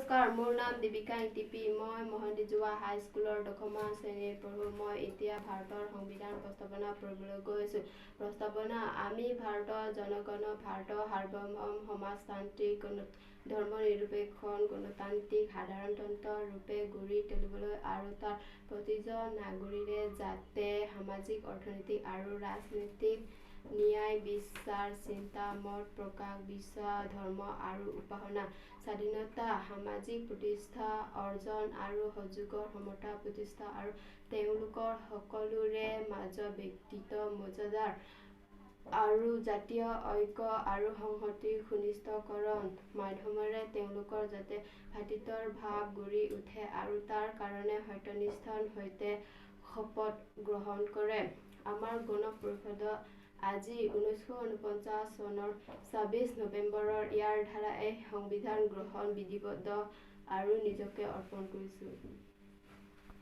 নমস্কাৰ, মোৰ নাম দীপিকা ইংতিপী। মই মহন্তিযোৱা হাইস্কুলৰ দশম শ্ৰেণীত পঢ়োঁ। মই এতিয়া ভাৰতৰ সংবিধান প্ৰস্তাৱনা পঢ়িবলৈ গৈ আছোঁ। প্ৰস্তাৱনা: আমি ভাৰতৰ জনগণ ভাৰতৰ সাৰ্বভৌম সমাজতান্ত্ৰিক, ধৰ্মনিৰপেক্ষ, গণতান্ত্ৰিক সাধাৰণতন্ত্ৰ ৰূপে গঢ়ি তুলিবলৈ আৰু তাৰ প্ৰতিজন নাগৰিকে যাতে সামাজিক, অৰ্থনৈতিক আৰু ৰাজনৈতিক ন্যায় বিচাৰ, চিন্তা, মত প্ৰকাশ, বিশ্বাস, ধৰ্ম আৰু উপাসনাৰ স্বাধীনতা, সামাজিক প্ৰতিষ্ঠা অৰ্জন আৰু সুযোগৰ সমতা প্ৰতিষ্ঠা আৰু তেওঁলোকৰ সকলোৰে মাজত ব্যক্তিগত মৰ্যাদা আৰু জাতীয় ঐক্য আৰু সংহতি সুনিশ্চিতকৰণৰ মাধ্যমেৰে তেওঁলোকৰ যাতে ভাতৃত্বৰ ভাৱ গঢ়ি উঠে আৰু তাৰ কাৰণে সত্যনিষ্ঠাৰ সৈতে শপত গ্ৰহণ কৰে। আমাৰ গণ পৰিষদে আজি 1949 চনৰ 26 নৱেম্বৰত ইয়াৰ দ্বাৰা এই সংবিধান গ্ৰহণ, বিধিবদ্ধ আৰু নিজকে অৰ্পণ কৰিছোঁ।